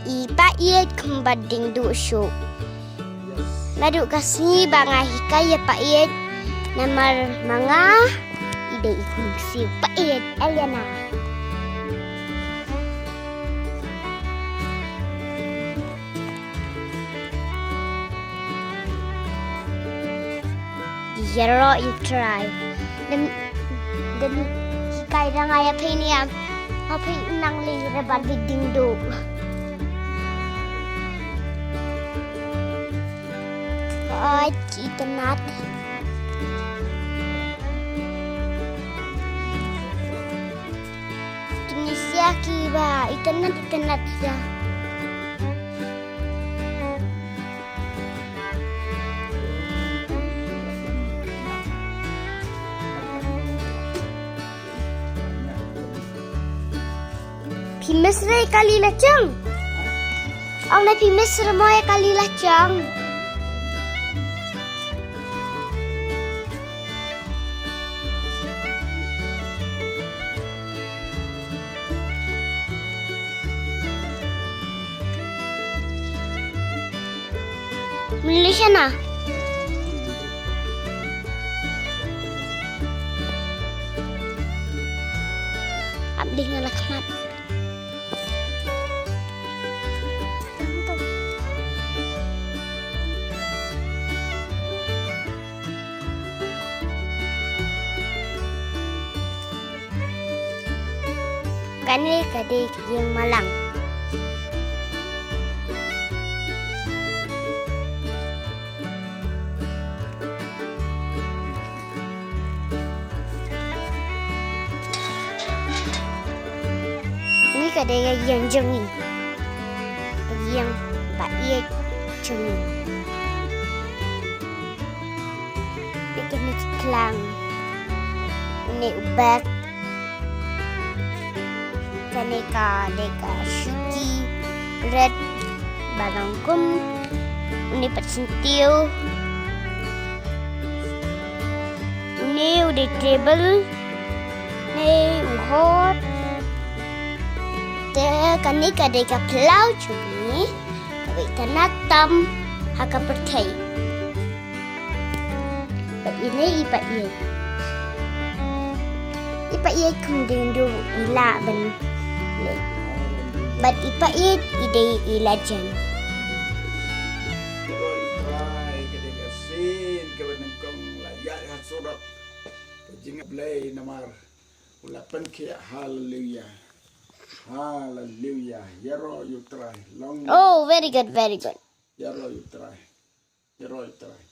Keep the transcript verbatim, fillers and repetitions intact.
I Paieit kumba ding duh shuh. Naduh ka sngi ba nga hikai ïa Paieit, namar ma nga i dei i khun ksiew Paieit, Eliana. Ïaroh ïa u trai. Dang, dang hikai da nga ïa phi niam. Ma phi nang leh re ba ding duh. Oi, itynnat. Kine sia kiba itynnat, itynnat sia. Phi missed ïa kali la jong. Ong na phi missed mo ïa kali la jong. Malaysia na. Ap ding ala khmat. Kane ka dei ka ïing malang. Ni ka dei ka ïing jong ngi. Ka ïing ba ïeit jong ngi. Dei kane ka khlang. Une u bek. Kane ka dei ka shuki rit ba long kum une pat syntiew. Une u dei table, une u hot. Te kane ka dei ka phyllaw jong ngi kaba itynnat tam ha ka pyrthei. Bad ine i Paieit. I Paieit kum ding duh i lah ban leh. Bad i Paieit i dei i legend. Ka jingïablei namar u la pynkhiah, haleluya. Haleluya. Ïaroh ïa u Trai. Long. Oh, very good, very good. Ïaroh ïa u Trai. Ïaroh ïa u Trai.